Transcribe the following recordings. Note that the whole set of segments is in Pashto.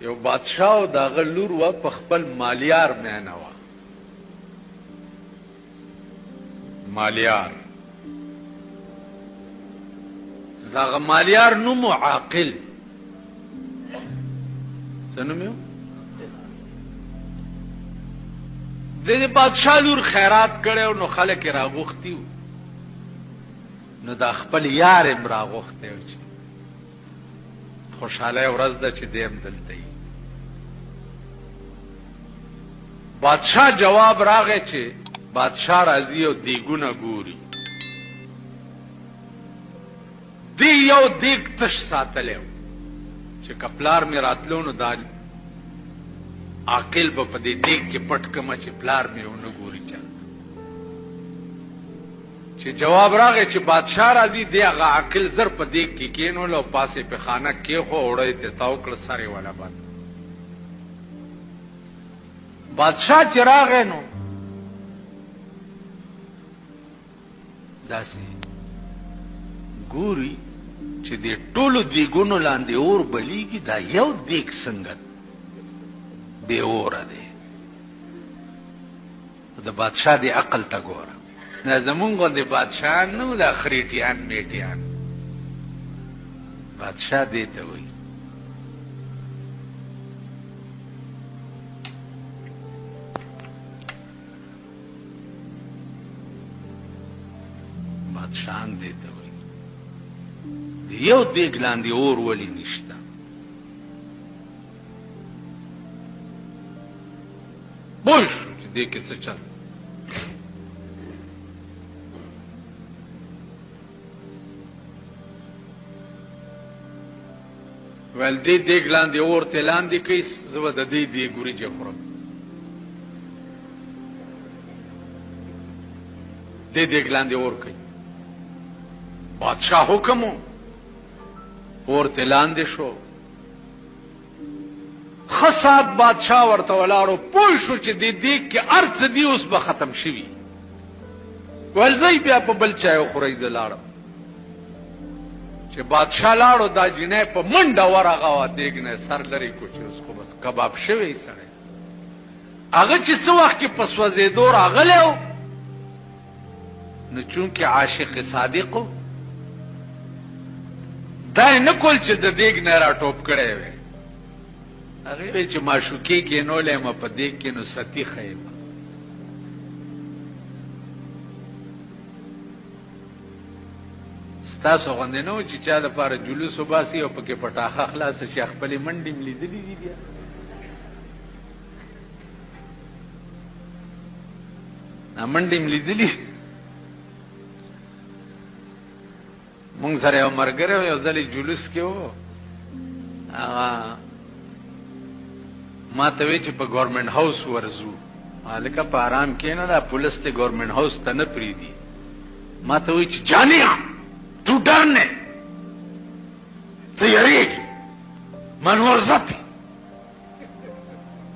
یو بادشاه او د هغه لور وه، په خپل مالیار مینه وه. مالیار، د هغه مالیار نوم و عاقل. څه نوم یې؟ د دې بادشاه لور خیرات کړی، نو خلک یې راغوښتي وو، نو دا خپل یار یې هم راغوښتی و چې خوشحالۍ ورځ ده چې دی هم دلته وي. بادشاه جواب راغی چې بادشاه راځي او دیګونه ګوري. دی یو دیګ تش ساتلی و چې که پلار مې راتلو نو دا عاقل به په دې دیګ کې پټ کړم چې پلار مې ونه ګوري. چا چې جواب راغی چې بادشاه راځي، دی هغه عاقل زر په دیګ کې کېنول او پاسې په خانه کېښو، اوړه یې ترې تاو کړه، سر یې وله بند. بادشاه چې راغی نو داسې ګوري چې د ټولو دیګونو لاندې اور بلیږي، دا یو دیګ څنګه بې اوره دی؟ د بادشاه دی عقل ته ګوره، دا زمونږ غوندې بادشاهان نه وو، دا خریټیان میټیان. بادشاه دې ته وایي. بادشاهان دې ته وایي. د یو دیګ لاندې اور ولې نشته؟ پوه شو چې دې کې څه چل. ویل دې دیګ لاندې اور ته لاندې کوي، زه به د دې دیګ وریجې خورم. دې دیګ لاندې اور کوي. بادشاه حکم، اور ته لاندې شو. خسات بادشاه ورته ولاړو، پوه شو چې دې دیګ کې هر څه دي، اوس به ختم شوي. ویل ځئ بیا په بل چای وخورئ، زه لاړم. چې بادشاه لاړو، دا جینۍ په منډه ورغه وه، دیګ نه سر لرې کو چې اوس خو بس کباب شوی سړی. هغه چې څه وخت کې په سوځېدو راغلی و، نو چونکې عاشق صادق و، دا یې نه کول چې د دیګ نه راټوپ کړی وی. هغې وی چې معشوقې کېنولی یم په دیګ کې، نو ستي ښه یم. ستاسو غوندې نه و چې چا دپاره جلوس وباسي او پکې پټاخه خلاصه شي. خپلې منډې م لیدلې دي، بیا دا منډې م لیدلي. مونږ سره یو ملګری و، یو ځلې جلوس کې و، هغه ما ته وی چې په ګورنمنټ هاوس ورځو. هلکه په آرام کښېنه، دا پولیس ته ګورنمنټ هاوس ته نه پرېږدي. ما ته وایي چې جانیا تو ډر نه، ته یریږي من ورځه پې.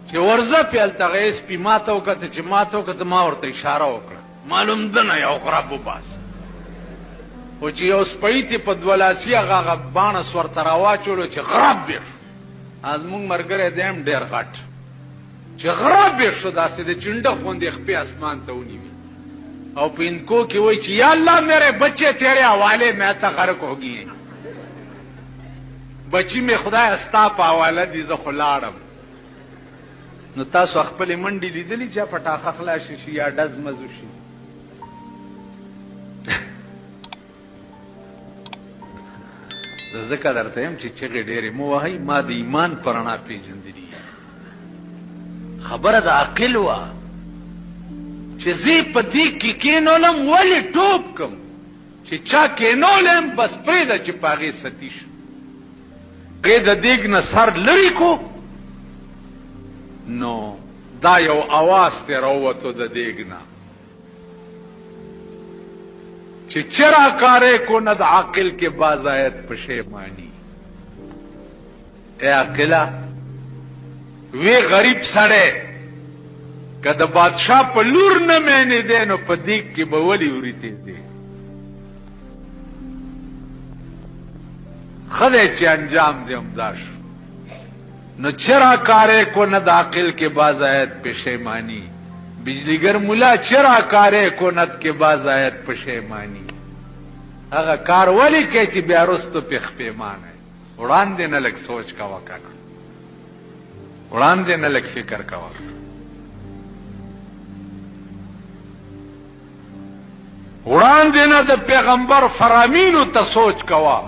چې ورځه پې، هلته هغه اس پي ما ته وکته، چې ما ته وکته، ما ورته اشاره وکړه، معلوم ده نه یو غرب وباسه. خو چې یو سپی ته په دوه لاسي هغه هغه باڼس ورته راواچولو چې غرب یې شو. زموږ ملګری دی هم ډېر غټ، چې غرب یې شو، داسې د چنډخ غوندې خپې اسمان ته ونیوي او په هندکو کې وایي چې یا الله میرے بچے تیرے حوالے، میں ته غرق ہو گئی، بچی مې خدای ستا په حواله دي، زه خو لاړم. نو تاسو خپلې منډې لیدلې چې پټاخه خلاص شي یا ډز مز شي؟ زه ځکه درته یم چې چغې ډېرې مو وهئ. ما د ایمان په رڼا پېژندلي. خبره د عقل وه چې زه په دې کې کېنولم، ولې ټوپ کم؟ چې چا کېنولم، بس پرېږده چې په هغې ستي شو. هغې د دیګ نه سر لرې کو، نو دا یو اواز ترې راووتو د دیګ نه چې چرا کارې کو ند عاقل کې بازایت پښیمانی. اے عاقلا، وی غریب سړی که د بادشاه په لور نه مینې دی، نو په دیګ کې به ولې وریتې دی؟ ښه دی چې انجام دې همدا شو. نو چرا کارې کند عاقل کې باز آید پښیمانی. بجلیګر مولا چرا کارې کند کې باز آید پښیمانی. هغه کار ولی کې چې بیا رستو پخ پیمانه. وړاندې نه لږ سوچ کوه کنه، وړاندې نه لږ فکر کوه. وړاندې نه د پیغمبر فرامینو ته سوچ کوه.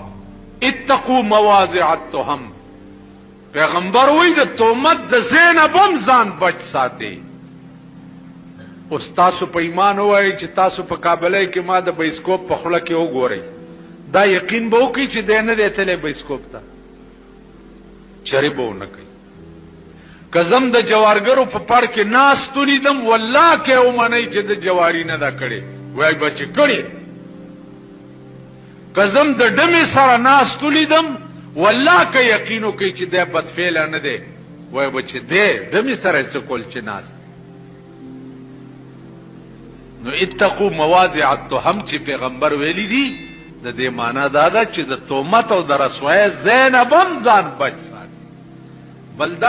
اتقو مواضع التهم. پیغمبر وای د تهمت د زینب هم ځان بچ ساتي. اوس تاسو په ایمان وایئ چې تاسو په کابلۍ کې ما د بایسکوپ په خوله کې وګورئ، دا یقین به وکړي چې دی نه دی تللی بایسکوپ ته؟ چرې به ونه کوي. که زم د جوارګرو په پړ کې ناست ولیدم، والله که ومنئ چې د جواري نه ده کړې، وایي به چې کړې. که زم د ډمې سره ناست ولیدم، والله که یقین وکړي چې دی بدفعله نه دی، وایي به چې دی ډمې سره یې څه کول چې ناست. نو اتقو مواضع التهم چې پیغمبر ویلی دي، د دې معنا دا ده چې د تهمت او د رسوایۍ ځای نه به هم ځان بچ ساتي. بل دا.